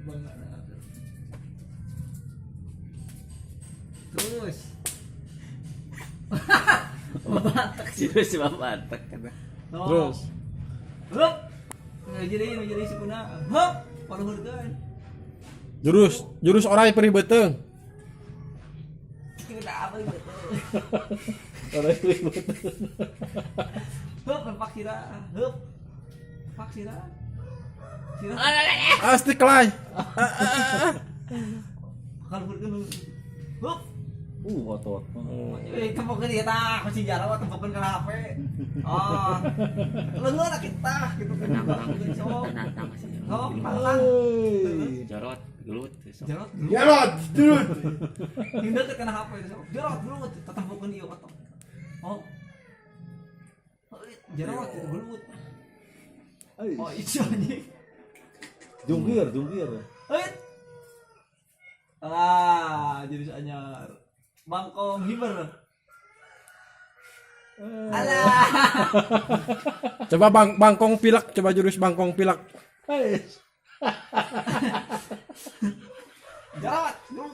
Bangga. Terus. Batak sih. Terus si bapak kata. Oh. Terus. Hup. Jadi jadi sukuna. Hup. Paluhurkeun. Jurus jurus orai perih beuteung. Kita apa gitu. Orai perih beuteung. Hup, lempak sira. Hup. Pak sira. Sira. Asti kelai. Kaluhurkeun. Hup. Otot. Eh, tempokeun ieu tah, ku si jarawa tempokeun kana HP. Oh. Leungeun kita gitu kan. Sok. Nantang masih. Sok, pantang. Jorot, gelut. Sok. Jarot dulu. Jarot, dulu. Hingga ke kana HP sok. Jarot dulu tetempokeun ieu otot. Oh. Jarot itu gelut. Oh, itu anjing. Jungkir, jungkir. Ait. Ah, jadi anyar. Bangkong hiber. Alah. Coba bangkong pilek, coba jurus bangkong pilek. Jarot. Gelut.